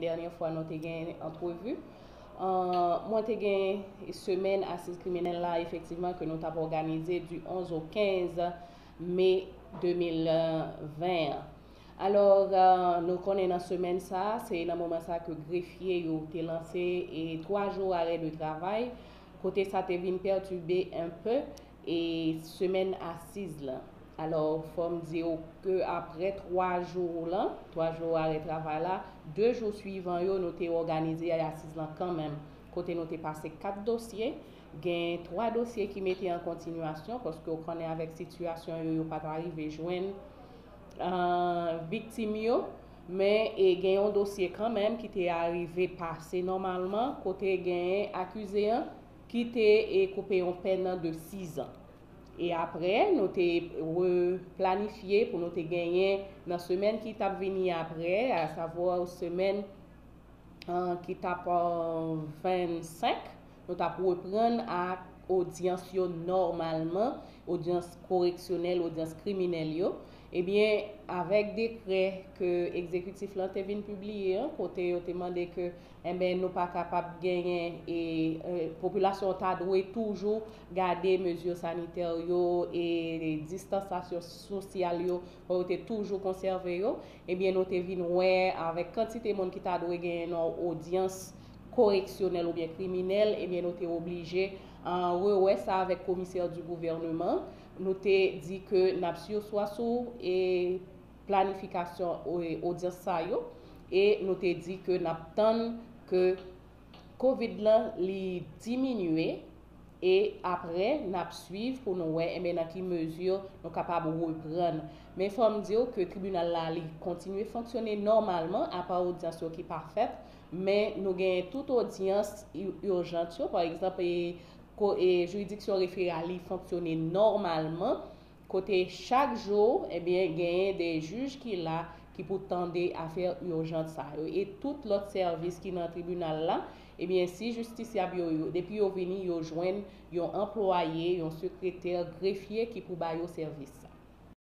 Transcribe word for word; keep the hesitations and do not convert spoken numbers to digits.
dènyè fwa nou te gen antrevi. Mwen te gen semèn asiz kriminèl la, efektivman, ke nou t ap òganize di onz o kenz me de mil ven an. Alò, nou konnen nan semèn sa, se nan moman sa ke grefye yo te lanse e twa jou arè de travay, kote sa te vin pètibe enpe e semèn asiz la. Alò, fò m di w ke apre twa jou lan, twa jou arè travay la, de jou swivan yo, nou te òganize asiz lan kanmenm, kote nou te pase kat dosye. Gen twa dosye ki mete an kontinyasyon, paske w konnen avèk sitiyasyon yo, yo pa t arive jwenn viktim yo, men e gen yon dosye kanmenm ki te arive pase nòmalman, kote gen akize an ki te e koupe yon pèn nan de sizan. E apre, nou te replanifye pou nou te genyen nan semèn ki t ap vini apre, asavwa semèn ki t ap vennsenk, nou t ap reprann ak odyans yo nòmalman, odyans koreksyonèl, odyans kriminèl yo. Ebyen, avèk dekrè ke egzekitif lan te vin pibliye an, kote yo te mande ke enben, nou pa kapab genyen e popilasyon an ta dwe toujou gade mezi sanitè yo e distansasyon sosyal yo, fò yo te toujou konsève yo. Ebyen, nou te vin wè avèk kantite moun ki ta dwe genyen nan odyans koreksyonèl oubyen kriminèl, ebyen, nou te oblije rewè sa avèk komisè di gouvèneman. Nou te di ke n ap sispann e planifikasyon odyans sa yo e nou te di ke n ap tann ke kovid lan li diminye e apre n ap swiv pou nou wè enben nan ki mezi nou kapab reprann. Men fò m di w ke tribinal la li kontinye fonksyone nòmalman, apa odyans yo ki pa fèt, men nou gen tout odyans ijans yo, pa egzanp, e jiridiksyon refere a li fonksyone nòmalman. Kote chak jou, ebyen, genyen de jij ki la ki pou tande afè ijans sa yo. E tout lòt sèvis ki nan tribinal la, ebyen, si jistisyab yo, yo depi yo vini, yo jwenn yon anplwaye, yon sekretè, grefye ki pou ba yo sèvis.